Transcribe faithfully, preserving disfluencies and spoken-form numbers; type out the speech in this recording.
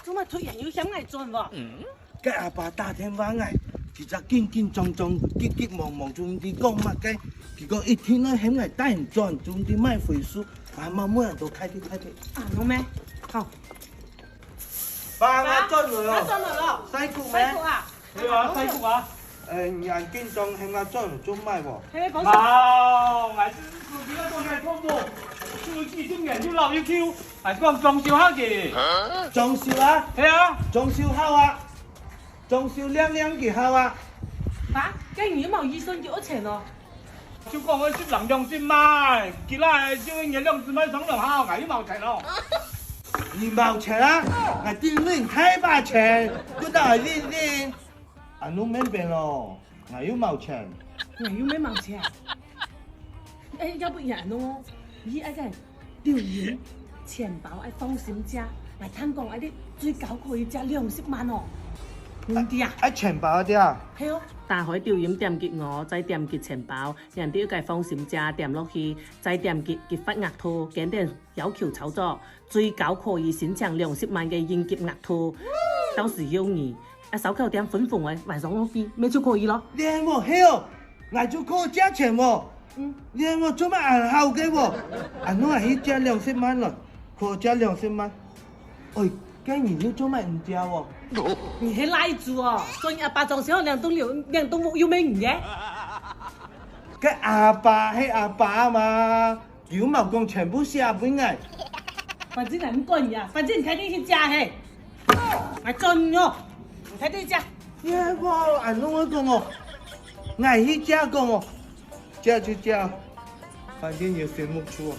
做麼突然又喊𠊎轉無？該阿爸打電話𠊎，佢就緊緊張張、急急忙忙，就毋知講麼个。佢講一定愛喊𠊎帶人轉，就毋知麼回事。啊，媽，每人都開去，開去。啊，儂咩？好。爸，𠊎轉來哦。𠊎轉來了。曬穀咩？曬穀啊。對啊，曬穀啊。呃，你恁緊張喊𠊎轉來做麼無？係咩，講啥？好，𠊎自己个做个痛苦，就幾十年又老又舊，還講裝修下去。裝修啊？係啊。裝修好啊。 裝修靚靚幾好啊！爸，該你有無預算幾多錢哦？就講愛十零兩十萬，佢啦就一兩十萬上兩下，𠊎又無錢哦。你無錢啊？𠊎頂你大把錢，就當𠊎領領。恁樣免變咯，𠊎又無錢。𠊎又無錢。哎，要不然恁樣哦，你愛在 抖音錢包愛放心借，𠊎聽講愛在最高可以借兩十萬哦。你知啊？愛錢包个啊？係哦。打開抖音點擊我，再點擊錢包，然後又該放心借點落去，再點擊激發額度，跟等要求操作，最高可以申請兩十萬个應急額度。到時候你啊，燒烤店分紅个，晚上落去，乜就可以咯。靚無？係哦，𠊎就可借錢無？嗯。靚無？做麼恁好个無？恁樣𠊎去借兩十萬咯，可借兩十萬。哎，該你又做麼毋借哦？你係賴豬哦，做你阿爸裝修好兩棟樓，兩棟屋又無你个。該阿爸係阿爸嘛， 有無講全部寫分𠊎？反正𠊎毋管你啊，反正你開店去借嘿。𠊎做你哦，你開店借。你還無恁樣講哦，𠊎去借講哦，借就借，反正有心目出哦。